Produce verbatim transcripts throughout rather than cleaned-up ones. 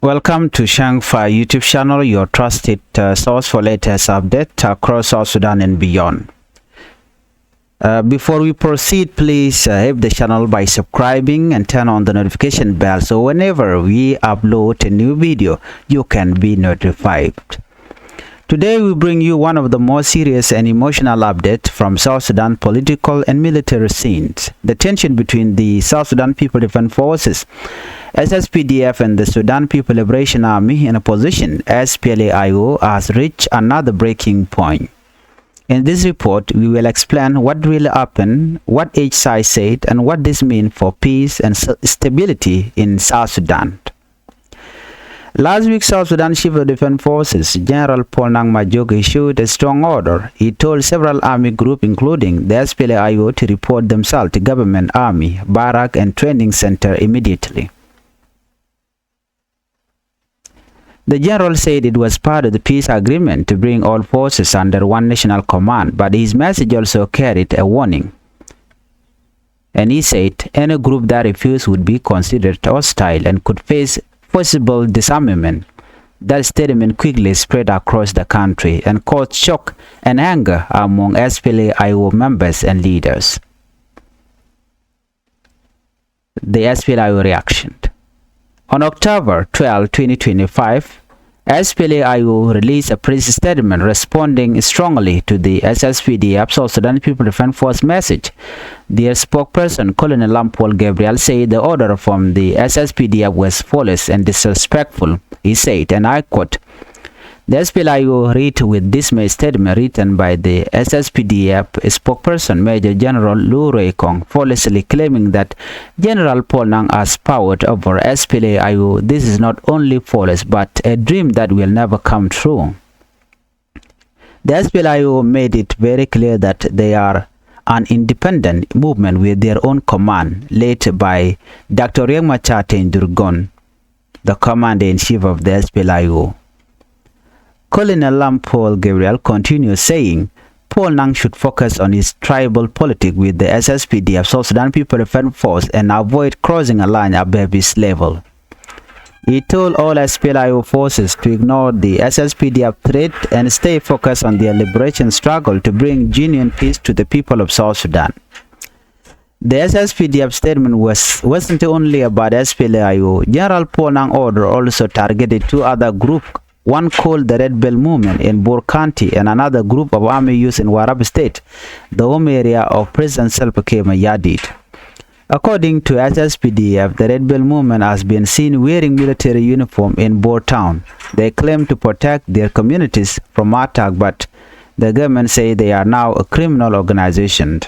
Welcome to Shangfa YouTube channel, your trusted uh, source for latest update across South Sudan and beyond. Uh, before we proceed, please uh, help the channel by subscribing and turn on the notification bell so whenever we upload a new video, you can be notified. Today we bring you one of the most serious and emotional updates from South Sudan political and military scenes. The tension between the South Sudan People Defense Forces, S S P D F, and the Sudan People Liberation Army in opposition, S P L A I O, has reached another breaking point. In this report, we will explain what really happened, what each side said, and what this means for peace and s- stability in South Sudan. Last week, South Sudan Chief of Defense Forces General Paul Nang Majok issued a strong order. He told several army groups, including the S P L A I O, to report themselves to government army, barrack, and training center immediately. The general said it was part of the peace agreement to bring all forces under one national command, but his message also carried a warning. And he said any group that refused would be considered hostile and could face forcible disarmament. That statement quickly spread across the country and caused shock and anger among S P L A I O members and leaders. The S P L A I O reaction. On October twelfth, twenty twenty-five, S P L A I O released a press statement responding strongly to the S S P D F, South Sudan People Defense Force, message. Their spokesperson, Colonel Lampol Gabriel, said the order from the S S P D F was false and disrespectful. He said, and I quote, the S P L A I O read with dismay statement written by the S S P D F spokesperson, Major General Lu Rei Kong, falsely claiming that General Paul Nang has power over S P L A I O. This is not only false, but a dream that will never come true. The S P L A I O made it very clear that they are an independent movement with their own command, led by Doctor Riek Machar Teny Dhurgon, the commander-in-chief of the S P L A I O. Colonel Lampol Gabriel continues saying Paul Nang should focus on his tribal politic with the S S P D F, South Sudan People Defense Force, and avoid crossing a line above his level. He told all S P L A I O forces to ignore the S S P D F threat and stay focused on their liberation struggle to bring genuine peace to the people of South Sudan. The S S P D F statement was, wasn't only about S P L A I O. General Paul Nang order also targeted two other groups, one called the Red Belt Movement in Bor County and another group of army used in Warrap State, the home area of President Salva Kiir Mayardit. According to S S P D F, the Red Belt Movement has been seen wearing military uniform in Bor town. They claim to protect their communities from attack, but the government say they are now a criminal organization.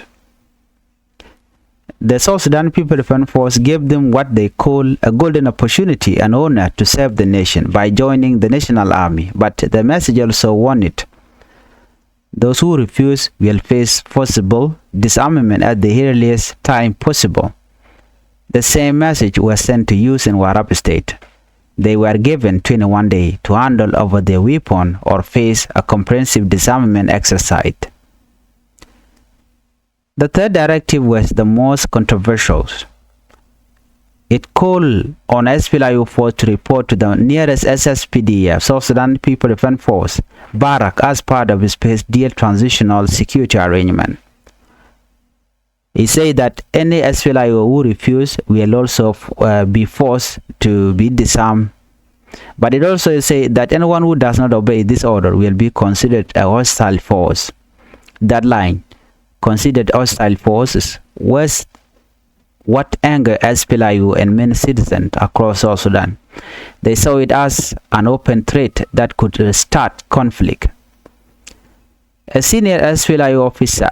The South Sudan People Defense Force gave them what they call a golden opportunity and honor to serve the nation by joining the National Army, but the message also warned those who refuse will face forcible disarmament at the earliest time possible. The same message was sent to youth in Warrap State. They were given twenty-one days to handle over their weapon or face a comprehensive disarmament exercise. The third directive was the most controversial. It called on S P L A I O force to report to the nearest S S P D F, South Sudan People Defense Force, barrack as part of its peace deal transitional security arrangement. He said that any S P L A I O who refuse will also uh, be forced to be disarmed. But it also said that anyone who does not obey this order will be considered a hostile force. That line, considered hostile forces, was what angered S P L A I O and many citizens across South Sudan. They saw it as an open threat that could uh, start conflict. A senior S P L A I O officer,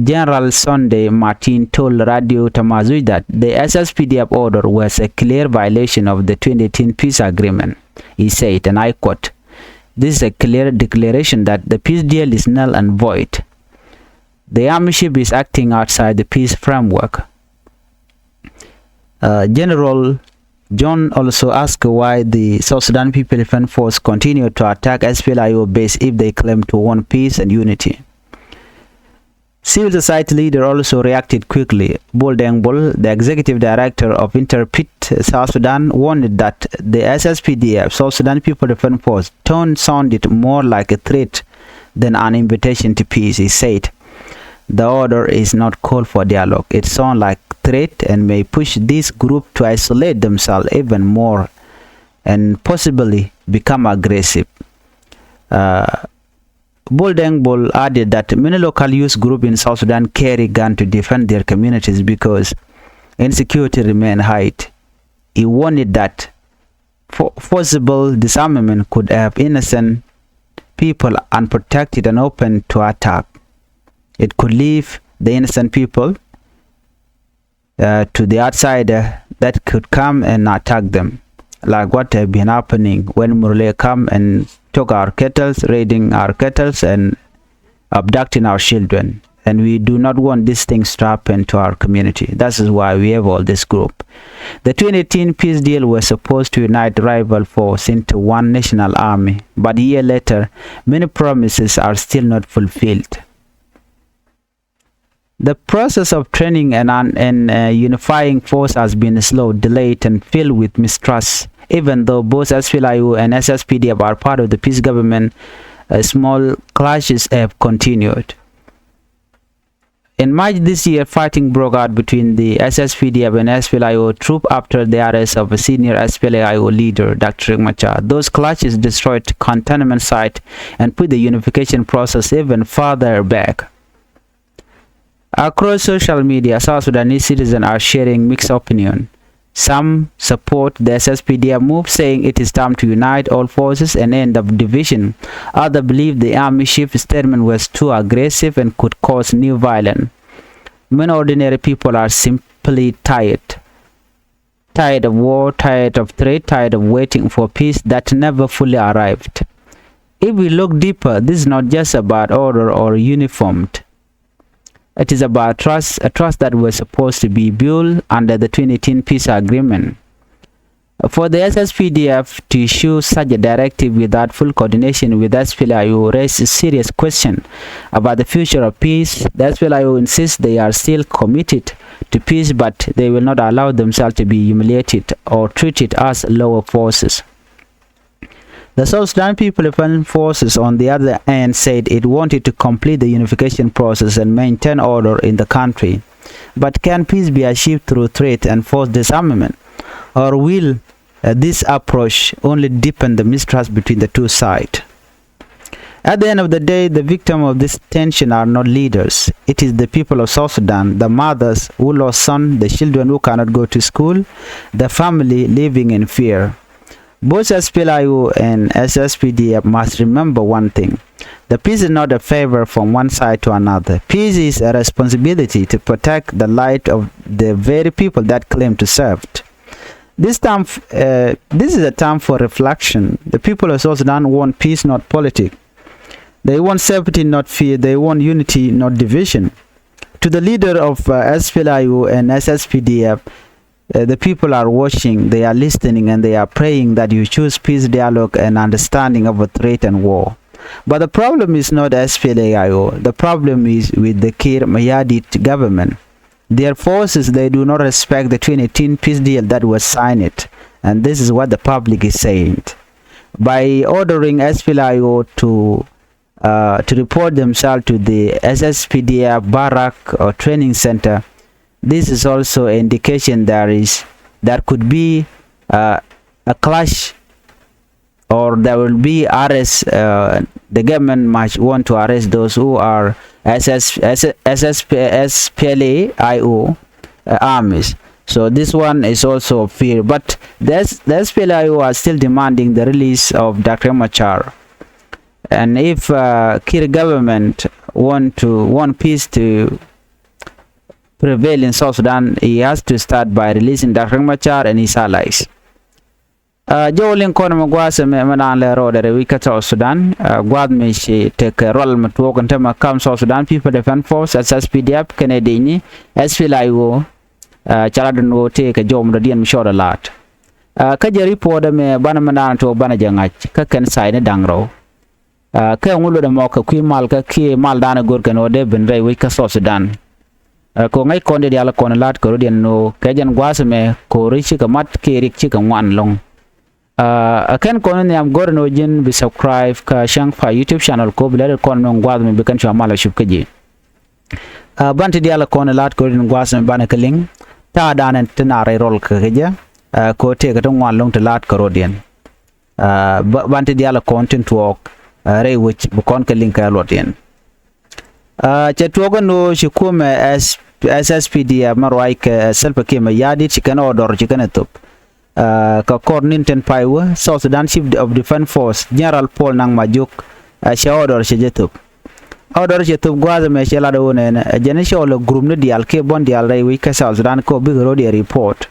General Sunday Martin, told Radio Tamazuj that the S S P D F order was a clear violation of the twenty eighteen peace agreement. He said, and I quote, "This is a clear declaration that the peace deal is null and void. The army chief is acting outside the peace framework." Uh, General John also asked why the South Sudan People Defense Force continue to attack S P L A I O base if they claim to want peace and unity. Civil society leader also reacted quickly. Bol Deng Bol, the executive director of Interpret South Sudan, warned that the S S P D F, South Sudan People Defense Force, tone sounded more like a threat than an invitation to peace. He said, "The order is not call for dialogue. It sounds like threat and may push this group to isolate themselves even more and possibly become aggressive." Uh, Bol Deng Bol added that many local youth groups in South Sudan carry guns to defend their communities because insecurity remains high. He warned that fo-, forcible disarmament could have innocent people unprotected and open to attack. It could leave the innocent people uh, to the outsider that could come and attack them, like what have been happening when Murle come and took our kettles, raiding our kettles and abducting our children. And we do not want these things to happen to our community. That is why we have all this group. The twenty eighteen peace deal was supposed to unite rival force into one national army, but a year later, many promises are still not fulfilled. The process of training and, and, and, uh, unifying force has been slow, delayed, and filled with mistrust. Even though both S P L A I O and S S P D F are part of the peace government, uh, small clashes have continued. In March this year, fighting broke out between the S S P D F and S P L A I O troop after the arrest of a senior S P L A I O leader, Doctor Riek Machar. Those clashes destroyed cantonment site and put the unification process even further back. Across social media, South Sudanese citizens are sharing mixed opinion. Some support the S S P D F move, saying it is time to unite all forces and end the division. Others believe the army chief statement was too aggressive and could cause new violence. Many ordinary people are simply tired. Tired of war, tired of threat, tired of waiting for peace that never fully arrived. If we look deeper, this is not just about order or uniformed. It is about trust, a trust that was supposed to be built under the twenty eighteen peace agreement. For the S S P D F to issue such a directive without full coordination with S P L A I O raises a serious question about the future of peace. The S P L A I O insists they are still committed to peace, but they will not allow themselves to be humiliated or treated as lower forces. The South Sudan People Defense Forces, on the other hand, said it wanted to complete the unification process and maintain order in the country. But can peace be achieved through threat and forced disarmament? Or will, uh, this approach only deepen the mistrust between the two sides? At the end of the day, the victims of this tension are not leaders. It is the people of South Sudan, the mothers who lost sons, the children who cannot go to school, the family living in fear. Both S P L A I O and S S P D F must remember one thing. The peace is not a favor from one side to another. Peace is a responsibility to protect the life of the very people that claim to serve. This time, f-, uh, this is a time for reflection. The people of South Sudan want peace, not politics. They want safety, not fear. They want unity, not division. To the leader of, uh, S P L A I O and S S P D F, uh, the people are watching, they are listening, and they are praying that you choose peace, dialogue, and understanding over threat and war. But the problem is not S P L A I O. The problem is with the Kiir Mayardit government. Their forces, they do not respect the twenty eighteen peace deal that was signed, and this is what the public is saying. By ordering S P L A I O to, uh, to report themselves to the S S P D F barrack or training center, this is also an indication there is, there could be, uh, a clash, or there will be arrest. Uh, the government might want to arrest those who are S S, S S, S P, S P L A I O, uh, armies. So this one is also a fear. But the S-, the S P L A I O are still demanding the release of Doctor Machar. And if, uh, Kiir government want to, want peace to prevail in South Sudan, he has to start by releasing Doctor Machar and his allies. Uh, jɔw liŋ kɔn mɛ gua̱a̱th ɛmɛ, mɛ naan lɛ rɔɔdɛ rɛ wi̱c kä South Sudan. Uh, gua̱a̱th mɛ ci tekɛ rual mɛ tuɔɔk in te mɛ kam South Sudan People Defense Force, S S P D F, kɛnɛ dee ni S P L A I O, uh, ca la dun ɣöö tëëkɛ jɔw mɛ dɔ̱diɛn mi cɔɔdɛ laat. Uh, kä jɛ report ɛmɛ banɛ mɛ naan tuɔɔk banɛ jɛ ŋa̱c kä kɛn say ni da̱ŋ rɛw. Ɛ, kɛ ŋu luɔt ɛmɔ kɛ kui̱ mal kä kiɛ mal danɛ go̱r kɛn ɣöö dee ben rɛy wec kä South Sudan. Ɛ, kɛ ŋäc kɔn di diaal kɔn la̱t kɛ rɔ̱diɛn nɔ kɛ jɛn gua̱a̱th ɛmɛ kɛ ɣöö ri cikɛ mat kiɛ rik cikɛ ŋuan ɛlɔ̱ŋ. Ɛ, ɛ kɛn kɔn nhiam go̱r ɛn ɣöö ji̱n bi subscribe kä Cäŋ Pay YouTube channel kɛ ɣöö bi lɛt kɔn nɔ gua̱a̱th ɛmɛ bi kɛn cua mal ɛ cup kä ji̱. Ɛ, ban ti diaal kɔn la̱t kɛ rɔ̱diɛn gua̱a̱th ɛmɛ banɛ kɛ liŋ ta̱a̱ danɛ ti na rɛy rɔl kɛ kɛ jɛ. Ɛ, kɛ ɣöö tëëkɛ ti ŋuan ɛlɔ̱ŋ ti la̱t kɛ rɔ̱diɛn. Ɛ, ba-, ban ti diaal kɔn tin tuɔɔk, ɛ, rɛy wec bi kɔn kɛ liŋ kɛ luɔt yɛn. Ɛ, cɛ tuɔɔk ɛn ɣöö ci kumɛ S-, S S P D F mɛ ruac kɛ, ɛ, Salva Kiir Mayardit ci kɛn order ci kɛn ɛ thop. Ɛ, kɛ kɔr ni̱n tin pay wä, South Sudan Chief of Defence Force General Paul Nang Majok, ɛ, cɛ order cɛ jɛ thop. Order cɛ thop gua̱a̱th ɛmɛ cɛ lat ɣöö nɛnɛ ɛ jɛn i̱ cɔɔl ɛ group ni diaal kiɛ buɔ̱n diaal rɛy wec kä South Sudan kɛ ɣöö bikɛ ro̱d yɛ report.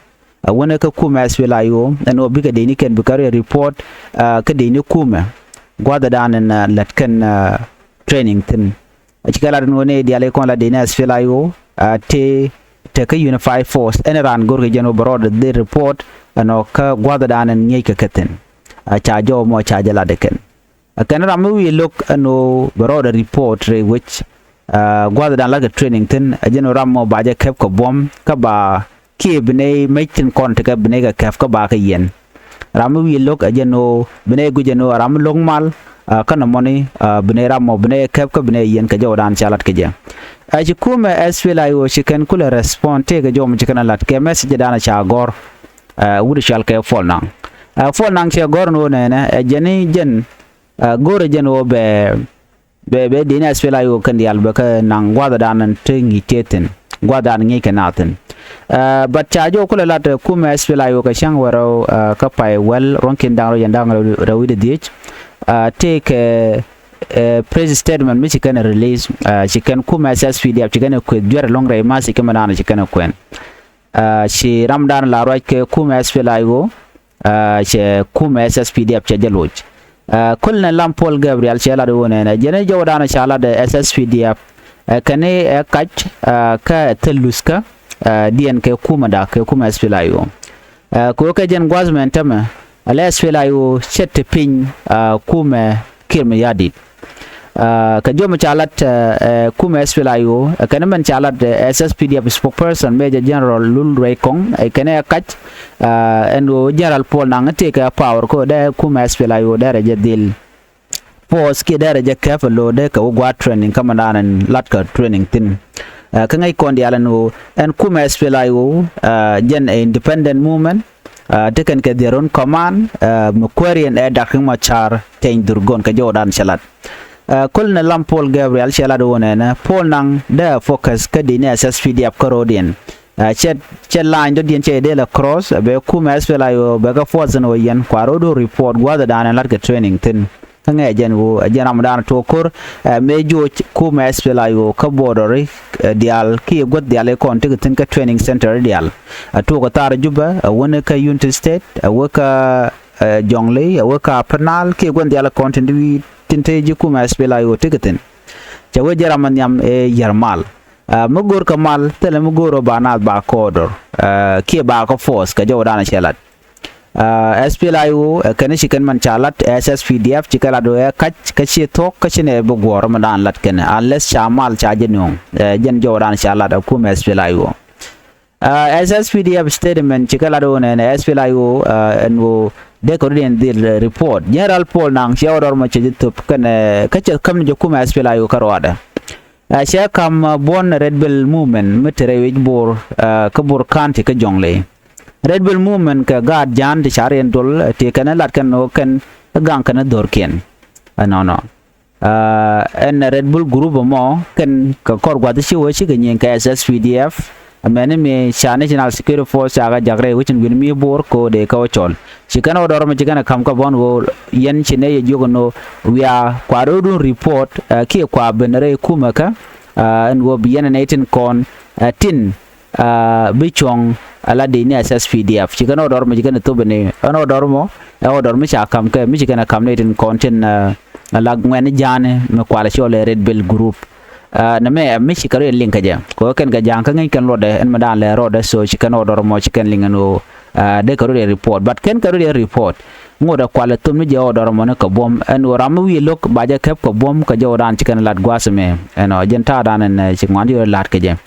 Ɛ, wänɛ kä kumɛ S P L A I O ɛn ɣöö bikɛ dec ni kɛn bikɛ rɔ yɛ report, ɛ, kä dec ni kumɛ gua̱a̱th ɛ dan ɛn, ɛ, lät kɛn, ɛ, training thi̱n. Ɛ, cikɛ lat ɛn ɣöö nɛy diaal i̱ kɔn la dec ni S P L A I O, ɛ, tëë, tëë kä Unified Force ɛn raan go̱rkɛ jɛn ɣöö bɛ rɔɔdɛ dhil report ɛn ɣöö kä gua̱a̱th ɛ dan ɛn ŋi̱eckɛ kɛ thi̱n. Ɛ, ca jɔw mɔ ca jɛ lat ɛ kɛn. Ɛ, kɛn ram mi wi̱i̱ lo̱k ɛn ɣöö bɛ rɔɔdɛ report rɛy wec, ɛ, gua̱a̱th ɛ dan la̱tkɛ training thi̱n, ɛ jɛn ɣöö ram mɔ ba jɛ kɛp kɛ buɔ̱m kä ba kiɛ bi nɛy mec tin kɔn tekɛ bi nɛy kɛ kɛp kä ba kɛ yiɛn. Ram mi wi̱i̱ lo̱k ɛ jɛn ɣöö bi nɛy guic ɛn ɣöö ram mi lo̱k mal, ɛ, kä nɔmɔni, ɛ, bi nɛy ram mɔ bi nɛy kɛp kä bi nɛy yiɛn kɛ jɔwdan ca lat kɛ jɛ. Ɛ, ci kumɛ S P L A I O ci kɛn kulɛ respond tëëkɛ jɔw mi ci kɛn ɛ lat kɛ message dan ca gɔ̱r, ɛ, wut cɔal kɛ Paul Nang. Ɛ, Paul Nang cɛ gɔ̱r ɛn ɣöö nɛnɛ ɛ jɛn i̱ jɛn, ɛ, go̱rɛ jɛn ɣöö bɛ, bɛ, bɛ dec ni S P L A I O kɛn diaal bɛ kɛ naŋ gua̱a̱th ɛ dan ɛn te ŋi̱i̱c tëë thi̱n, gua̱a̱th dan ŋi̱i̱c kɛ naath thi̱n. Ɛ, but ca jɔw kulɛ lat, ɛ, kumɛ S P L A I O kɛ cäŋ wärä, ɛ, kä pay wäl ruɔ̱ŋkiɛn da̱ŋ rɛw jɛn da̱ŋ rɛw, rɛw wi̱cdɛ dhieec. Ɛ, tëëkɛ, ɛ, press statement mi ci kɛn ɛ release, ɛ, ci kɛn kumɛ S S P D F ci kɛn ɛ kueth juɛr ɛlɔ̱ŋ rɛy ma̱th ci kɛn mɛ dan ci kɛn ɛ kuɛn. Ɛ, ci ramdan la ruac kɛ kumɛ S P L A I O, ɛ, cɛ kumɛ S S P D F cɛ jɛ loc. Ɛ, köl nɛ lam Paul Gabriel cɛ lat ɣöö nɛnɛ jɛn i̱ jɔwdan ca lat ɛ S S P D F, ɛ, kɛn i̱ ɛ kac, ɛ, kä thil luthkä, ɛ, diɛn kɛ kumɛ dak kɛ kumɛ S P L A I O. Ɛ, kɛ ɣöö kɛ jɛn gua̱th mɛn tämɛ, ɛ lɛ S P L A I O cɛ te piny, ɛ, kumɛ Kiir Mayardit. Ɛ, kɛ jɔmɛ ca lat, ɛ, ɛ, kumɛ S P L A I O, ɛ, kɛn mɛn ca lat, ɛ, S S P D F spokesperson Major General Lul Ruai Kong, ɛ, kɛn ɛ kac, ɛ, ɛn ɣöö General Paul Nang tëëkɛ power kɛ ɣöö dee kumɛ S P L A I O dee rɛ jɛ dhil force kiɛ dee rɛ jɛ kɛp ɛ lo̱o̱ dee kɛ wä gua̱a̱th training kä mɛ dan ɛn latkɛ training thi̱n. Ɛ, kä ŋäc kɔn diaal ɛn ɣöö ɛn kumɛ S P L A I O, ɛ, jɛn ɛ independent movement, ɛ, ti kɛn kɛ their own command, ɛ, mi kuääriɛn ɛ Doctor Riek Machar Teny Dhurgon kɛ jɔwdan cɛ lat. Ɛ, köl nɛ lam Paul Gabriel cɛ lat ɣöö nɛnɛ Paul Nang dee ɛ focus kä dec ni S S P D F kä ro̱diɛn. Ɛ, cɛ, cɛ lany dɔ̱diɛn cɛ dee la cross, ɛ, bɛ kumɛ S P L A I O bɛ kɛ force ni wä yɛn kua ro̱du report gua̱a̱th ɛ dan ɛ latkɛ training thi̱n. Kä ŋɛ jɛn ɣöö ɛ jɛn ramdan tuɔɔk ko̱r, ɛ, mëë joc kumɛ S P L A I O kä border, ɛ, diaal kiɛ guäth diaal i̱ kɔn tekɛ thi̱n kä training center diaal. Ɛ, tuɔɔk ɛ thar Juba, ɛ, wä ni kä Unity State, ɛ, wä kä, ɛ, Jonglei, ɛ, wä kä Upper Nile kiɛ guäth diaal i̱ kɔn tin ti wi̱i̱ tin te ji̱ kumɛ S P L A I O tekɛ thi̱n. Cɛ wee jɛ ram ɛ nhiam ɛ yiär mal. Ɛ, mi go̱o̱r kɛ mal thilɛ mi go̱o̱r ɔ ba naath ba kɛ order, ɛ, kiɛ ba kɛ force kɛ jɔwdan cɛ lat. Ɛ, S P L A I O, ɛ, kɛn ci kɛn mɛn ca lat, S S P D F ci kɛ lat ɣöö ɛ kac kä ci thuɔ̱k kä ci nɛ bi guɔ̱ɔ̱r mɛ daan lat kɛn unless ca mal ca jɛ nuɔ̱ŋ. Ɛ, jɛn jɔwdan ca lat ɛ kumɛ S P L A I O. Ɛ, S S P D F statement ci kɛ lat ɣöö nɛnɛ S P L A I O, ɛ, ɛn ɣöö dee kɛ rut in dhil report. General Paul Nang ci order mɔ cɛ jɛ thop kɛn, ɛ, kä cɛ käm ni jɛ kumɛ S P L A I O kä ruaadɛ. Ɛ, cɛ ka̱m, ɛ, buɔ̱n Red Belt Movement mi te rɛy wi̱c Bor, ɛ, kä Bor County kä Jonglei. Red Belt Movement kɛ gaat ja̱a̱n ti ca̱r yɛn dol, ɛ, ti kɛn ɛ lat kɛn ɣöö kɛn ɛ gaŋ kɛn ɛ dho̱rkiɛn. Ɛnɔnɔ. Ɛ, ɛn Red Belt group ɛmɔ kɛn kɛ kɔr gua̱th ci wee cikɛ nyieny kɛ S S P D F. Amäni mi ca National Security Force ca kɛ jak rɛy wec in wi̱n mi Bor kɛ ɣöö dee kɛ wä cɔl. Ci kɛn ɣöö dɔrɔ mi ci kɛn ɛ ka̱m kä bɔn ɣöö yɛn ci nɛy yɛ jiök ɛn ɣöö wiaa kua ro̱o̱dun report, ɛ, kiɛ kua ben rɛy kumɛ kä, ɛ, ɛn ɣöö bi yɛn ɛ nɛy tin kɔn, ɛ, tin, ɛ, bi cuɔ̱ŋ ala dec ni S S P D F. Ci kɛn ɣöö dɔrɔ mi ci kɛn ɛ thop ɛn ɣöö ɛn ɣöö dɔrɔ mɔ, ɛ, ɣöö dɔrɔ mi ca ka̱m kɛ mi ci kɛn ɛ ka̱m nɛy tin kɔn tin, ɛ, ala ŋuɛ̈ni ja̱a̱ni mi kualɛ cɔl ɛ Red Belt group. Ɛ, nɛmɛ, ɛ, mi ci kɛ rɔ yɛ liŋ kä jɛ. Kɛ ɣöö kɛn kɛ ja̱a̱ŋ kä ŋäc kɛn luɔtdɛ, ɛn mɛ daan lɛ rɔɔdɛ, so ci kɛn ɣöö dɔrɔ mɔ ci kɛn liŋ ɛn ɣöö, ɛ, dee kɛ rɔ yɛ report. But kɛn kɛ rɔ yɛ report. ŋot ɛ kual ɛ thom ni jɛ ɣɔw dɔr mɔni kɛ buɔ̱m. Ɛn ɣöö ram mi wi̱i̱ lo̱k ba jɛ kɛp kɛ buɔ̱m kɛ jɛ ɣöö dan ci kɛn lat gua̱a̱th ɛmɛ. Ɛnɔ jɛn ta̱a̱ dan ɛn ci ŋuan yɛ lat kɛ jɛ.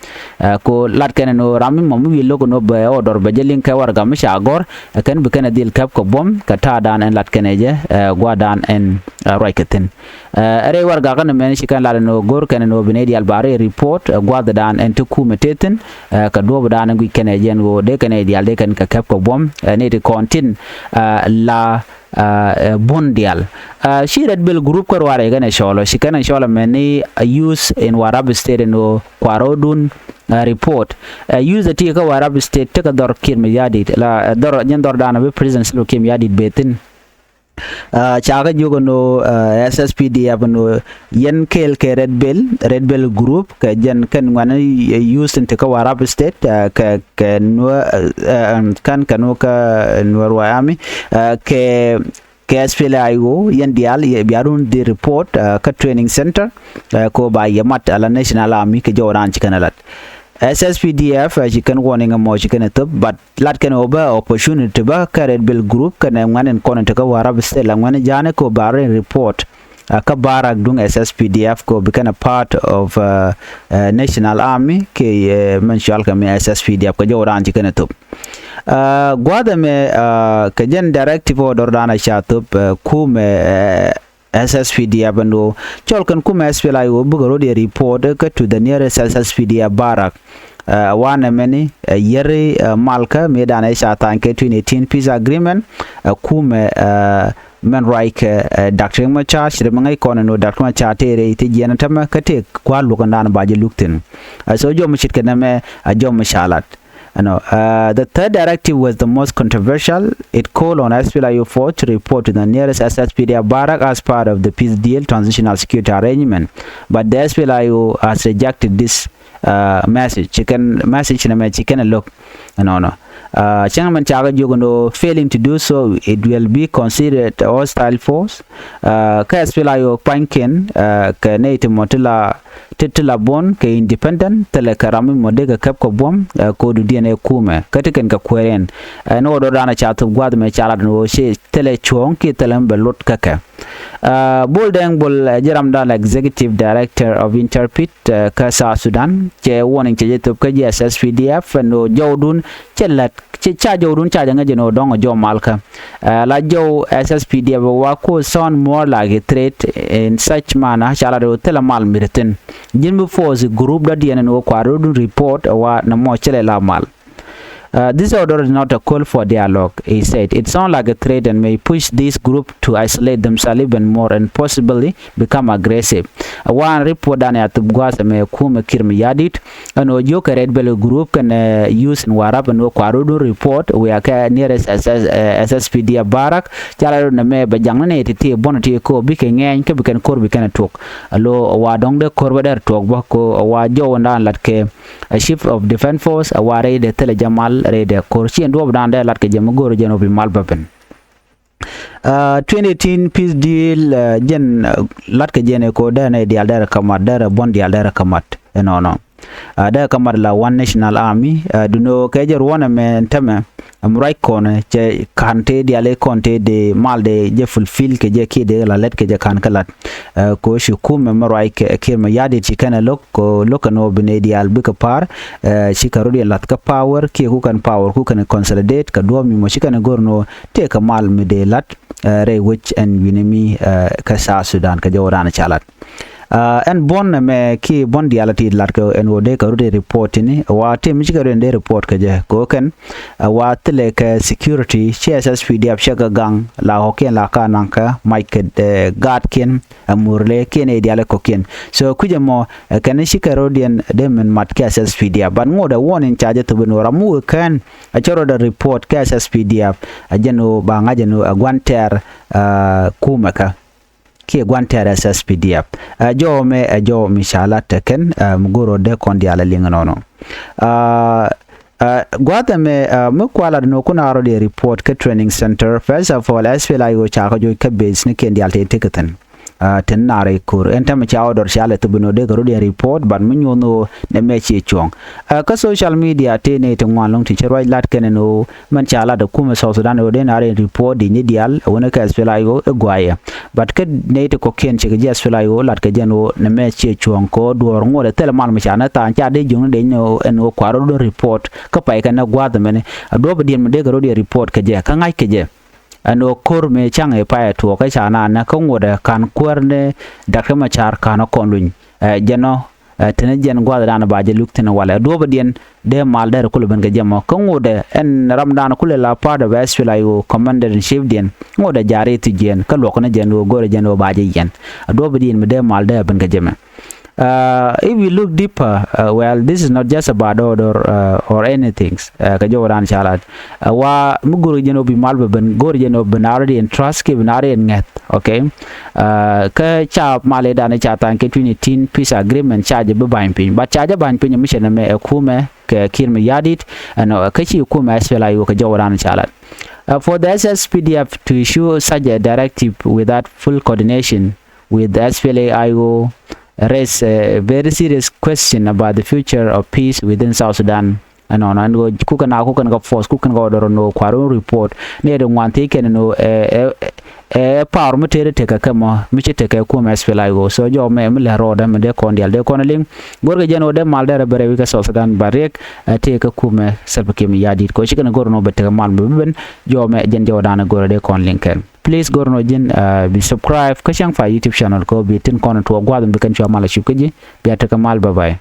Ɛ ko lat kɛn ɛn ɣöö ram mi mɔ mi wi̱i̱ lo̱k ɛn ɣöö bɛ ɣɔw dɔr bɛ jɛ liŋ kɛ warɛga mi ca gɔ̱r, ɛ kɛn bi kɛn ɛ dhil kɛp kɛ buɔ̱m kɛ ta̱a̱ dan ɛn lat kɛn ɛ jɛ, ɛ gua̱a̱th dan ɛn, ɛ ruac kɛ thi̱n. Ɛ rɛy warɛga kɛn ɛmɛn ci kɛn lat ɛn ɣöö go̱r kɛn ɛn ɣöö bi nɛy diaal ba rɛy report, ɛ gua̱a̱th dan ɛn ti kumɛ tëë thi̱n, ɛ kɛ duɔ̱ɔ̱p dan ɛn guic kɛn ɛ jɛn ɣöö dee kɛn nɛy diaal dee kɛn kɛ kɛp kɛ buɔ̱m, ɛ nɛy ti kɔn tin, ɛ la, ɛ buɔ̱n diaal. Ɛ ci Red Belt group kä ruaarɛ kɛn ɛ cɔl ɔ, ci kɛn ɛ cɔl ɛmɛn ni, ɛ youth in Warrap State ɛn ɣöö kua̱r rɔ̱dun, ɛ report. Ɛ youth ɛ ti kä Warrap State tekɛ dhɔr Kiir Mayardit, la, ɛ dhɔr, jɛn dhɔr dan ɛ bi President Salva Kiir Mayardit bɛ thi̱n. Ɛ ca kɛ jiök ɛn ɣöö, ɛ S S P D F ɛn ɣöö yɛn kɛɛl kɛ Red Belt, Red Belt group kɛ jɛn kɛn ŋuɛ̈ni, ɛ youth in ti kä Warrap State, ɛ kɛ, kɛ Nuer, ɛ kɛn kɛ Nuer kä Nuer White Army, ɛ kɛ, kɛ S P L A I O, yɛn diaal yɛ bia run dhil report, ɛ kä training center, ɛ ko ba yɛ mat ala National Army kɛ jɔw raan ci kɛn ɛ lat. S S P D F, ɛ ci kɛn warning ɛmɔ ci kɛn ɛ thöp, but lat kɛn ɣöö bä opportunity bä kä Red Belt group kɛnɛ ŋuɛ̈ni kɔn in ti kä Warrap State la ŋuɛ̈ni ja̱a̱ni kɛ ɣöö ba run report, ɛ kä barak duŋ S S P D F kɛ ɣöö bi kɛn a part of, ɛ, ɛ National Army kɛ, ɛ mɛn cɔal kɛ mi S S P D F kɛ jɔw raan ci kɛn ɛ thöp. Ɛ gua̱a̱th ɛmɛ, ɛ kɛ jɛn directive ɔ dɔr dan ɛ ca thöp, ɛ kumɛ, ɛ S S P D F ɛn ɣöö cɔl kɛn kumɛ S P L A I O bikɛ rɔ̱diɛn report kä to the nearest S S P D F barrack. Ɛ wanɛ mɛni, ɛ yɛri, ɛ malkä mëë danɛ ca tha̱a̱ny kɛ twenty eighteen peace agreement, ɛ kumɛ, ɛ mɛn ruac kɛ, ɛ Doctor Riek Machar, ci ri mi ŋäc kɔn ɛn ɣöö Doctor Machar tëë rɛy ti jiɛn tämɛ kä tëë gua̱a̱th luɔ̱k ɛn dan ba jɛ luk thi̱n. Ɛ so jɔm mi ce̱tkɛ nɛmɛ, ɛ jɔm mi ca lat. Ɛnɔ, ɛ the third directive was the most controversial. It called on S P L A I O force to report to the nearest S S P D F barrack as part of the peace deal transitional security arrangement. But the S P L A I O has rejected this, ɛ message. Ci kɛn message nɛmɛ ci kɛn ɛ lo̱k. Ɛnɔnɔ. Ɛ cäŋ mɛn ca kɛ jiök ɛn ɣöö failing to do so, it will be considered a hostile force. Ɛ kä S P L A I O pa̱nykiɛn, ɛ kɛ nɛy ti mɔ ti la, ti, ti la buɔ̱n kɛ independent, thilɛ kɛ ram mi mɔ dee kɛ kɛp kɛ buɔ̱m, ɛ ko̱dudiɛn ɛ kumɛ kä ti kɛn kɛ kueer ɛn. Ɛ ni ɣöö dɔ̱r dan ɛ ca thöp gua̱a̱th ɛmɛ ca lat ɛn ɣöö ci thilɛ cuɔ̱ɔ̱ŋ kiɛ thilɛ mi bɛ lot kä kɛ. Ɛ Bol Deng Bol, ɛ jɛ ram dan la executive director of Interpret, ɛ kä South Sudan, cɛ warning cɛ jɛ thöp kä ji̱ S S P D F ɛn ɣöö jɔwdun cɛ lät, cɛ ca jɔwdun ca jɛ ŋäc ɛn ɣöö dɔ̱ŋ ɛ jɔw malkä. Ɛ la jɔw S S P D F wa ko sound more like a threat in such manner, ca la rɛw thilɛ mal mi ri thi̱n. Ji̱n bi force group dɔ̱diɛn ɛn ɣöö kua̱r rɔ̱dun report ɛ wa nɛ mɔ cɛ lɛ la mal. Ɛ this order is not a call for dialogue, he said. It sound like a threat and may push this group to isolate themselves even more and possibly become aggressive. Ɛ wan report dan ya thöp gua̱a̱th ɛmɛ kumɛ Kiir Mayardit ɛn ɣöö jiök kɛ Red Belt group kɛnɛ youth in Warrap ɛn ɣöö kua̱r rɔ̱dun report wia kɛ nearest S S, ɛ S S P D F barrack. Ca la rɔ̱ nɛmɛ bɛ jaŋni nɛy ti ti buɔ̱n ti ko̱ bikɛ ŋɛɛny kä bi kɛn ko̱r bi kɛn ɛ tuɔk. Ɛ lo̱ ɛ wa dɔ̱ŋ dee ko̱r bä dee tuɔk bä ko ɛ wa jɔw ɛn dan lat kɛ, ɛ chief of defense force ɛ wa rɛy dee thilɛ jɛ mal rɛy dee ko̱r ci ɛn duɔ̱ɔ̱p dan dee lat kɛ jɛ mi go̱o̱r jɛn ɔ bi mal bä ben. Ɛ twenty eighteen peace deal, ɛ jɛn, ɛ lat kɛ jɛn ɛ ko dee nɛy diaal dee rɛ kä mat, dee rɛ buɔ̱n diaal dee rɛ kä mat. Ɛnɔnɔ. Ɛ dee kä mat la One National Army, ɛ duno kɛ jɛ ruɔ̱n ɛmɛ ɛn tämɛ. Ɛm ruac kɔn cɛ ka̱n tëë diaal i̱ kɔn tëë dee mal dee jɛ fulfill kɛ jɛ kiɛ dee la lɛt kɛ jɛ ka̱n kä lat. Ɛ ko ci kumɛ mi ruac kɛ Kiir Mayardit ci kɛn ɛ lo̱k ko lo̱k kɛn ɣöö bi nɛy diaal bikɛ pa̱a̱r. Ɛ ci kɛ rɔ̱diɛn la̱th kä power kiɛ ku kɛn power ku kɛn consolidate kɛ duɔ̱ɔ̱p mi mɔ ci kɛn ɛ go̱r ni ɣöö tëë kɛ mal mi dee la̱t, ɛ rɛy wec ɛn wi̱ni mi, ɛ kä South Sudan kɛ jɔw raan ca la̱t. Ɛ ɛn buɔ̱n ɛmɛ kiɛ buɔ̱n diaal ti la̱t kɛ ɛn ɣöö dee kɛ rɔ̱diɛn report tini wa tëë mi ci kɛ rɔ̱diɛn dee report kɛ jɛ kɛ ɣöö kɛn, ɛ wa thilɛ kɛ security ci S S P D F cɛ kɛ gaŋ la ɣɔ̱kiɛn la ka naŋ kɛ mac kɛ, ɛ gaatkiɛn, ɛ murle kiɛn ɛ diaal ɛ kɔ̱kiɛn. So kui̱c ɛmɔ, ɛ kɛn ci kɛ rɔ̱diɛn dee min mat kɛ S S P D F. But ŋot ɛ warning ca jɛ thöp ɛn ɣöö ram mi wëë kɛn ɛ cä rɔ̱dɛ report kɛ S S P D F, ɛ jɛn ɣöö ba ŋa̱c ɛn ɣöö ɛ gua̱n tɛɛr, ɛ kumɛ kä kiɛ gua̱n tɛɛr S S P D F. Ɛ jɔw ɛmɛ ɛ jɔw mi ca lat ɛ kɛn, ɛ mi go̱o̱r ɣöö dee kɔn diaal ɛ liŋ ɛnɔnɔ. Ɛ, ɛ gua̱a̱th ɛmɛ, ɛ mi kua lat ni ɣöö kun a rɔ̱diɛn report kä training center. First of all, S P L A I O ca kɛ joc kä base ni kiɛn diaal tëë tekɛ thi̱n. Tin nar ikur ɛn tɛmɛ ca ɣöö dɔr ca lɛ thop ɛn ɣöö dee kɛ rot yɛ report, but mi nyuɔ̱n ɣöö nɛ mɛ ciɛ cuɔ̱ŋ. Kä social media tëë nɛy ti ŋuan lɔ̱ŋ ti cä ruac lat kɛn ɛn ɣöö mɛn ca lat ɛ kumɛ South Sudan ɣöö dee nar in report di ni diaal ɛ wänɛ kɛ S P L A I O ɛ guayɛ. But kä nɛy ti kɔ̱kiɛn cikɛ jɛ S P L A I O lat kɛ jɛn ɣöö nɛ mɛ ciɛ cuɔ̱ŋ kɛ ɣöö duɔ̱ɔ̱r ŋot ɛ thilɛ mal mi ca nɛ tha̱a̱ŋ ca dee jiökni dee ni ɣöö ɛn ɣöö kua̱r rot report kä pay kɛn ɛ gua̱a̱th ɛmɛni. Ɛ duɔ̱ɔ̱p ɛ diɛn mi dee kɛ rot yɛ report kɛ jɛ kä ŋa̱c kɛ jɛ. Ɛn ɣöö ko̱r mëë ca̱ŋ ɛ payɛ tuɔɔk kä ca naan nɛ kä ŋotdɛ ka̱n kuäär ni Doctor Machar ka̱n ɛ kɔn luny. Ɛ jɛn ɔ ɛ teni jɛn gua̱thdan ba jɛ luk thi̱n walɛ duɔ̱ɔ̱pä diɛn dee mal dɛr kulɛ ben kɛ jɛ mɔ kä ŋotdɛ ɛn ramdan kulɛ la part of S P L A I O commander in chief diɛn ŋotdɛ ja̱ri thi jiɛn kä luɔk ni jɛn ɣöö go̱rɛ jɛn ɣöö ba jɛ yɛn. Ɛ duɔ̱ɔ̱pä diɛn mi dee mal dɛr ben kɛ jɛ mɛ. Uh, if we look deeper, uh, well, this is not just about order uh, or anything. Uh, kɛ jɔwdan ca lat uh, wa mi go̱r jɛn ɔ bi mal bɛ ben go̱r jɛn ɔ ben already in trust kɛ ben already in ŋɛth. Okay. Uh, kä ca mal idan ca than kɛ twenty eighteen peace agreement ca jɛ bi bany piny, but ca jɛ bany piny mi cɛ nɛ mɛ ɛ kumɛ kɛ Kiir Mayardit ɛn ɔ kä ci kumɛ S P L A I O kɛ jɔwdan ca lat. Uh, for the S S P D F to issue such a directive without full coordination with the S P L A I O raise a very serious question about the future of peace within South Sudan. Ɛnɔnɔ ɛn ɣöö kukɛ na kukɛn kɛ force kukɛn kɛ order ɛn ɣöö kua̱r wun report ni ɛ di ŋuan thiec kɛn ɛn ɣöö ɛ ɛ ɛ power mi tëëri tekɛ kɛ mɔ mi ci tekɛ kumɛ S P L A I O. So jɔw mɛ mi lɛ rɔɔdɛ mi dee kɔn dial dee kɔn liŋ. Go̱rkɛ jɛn ɣöö dee mal dee rɛ bɛ rɛ wi̱i̱ kɛ South Sudan ba riɛk ɛ tëëkɛ kumɛ Salva Kiir Mayardit kɛ ɣöö ci kɛn go̱r ɛn ɣöö bɛ tekɛ mal mi bi ben. Jɔw mɛ jɛn jɔwdan go̱rɛ dee kɔn liŋ kɛn. Please go̱r nɔ ji̱n uh, bi subscribe kä cäŋ fa YouTube channel kɛ bi tin kɔn tuɔ gua̱th bi kɛn cua mal a cup kä ji̱. Bia tekɛ mal, bye bye.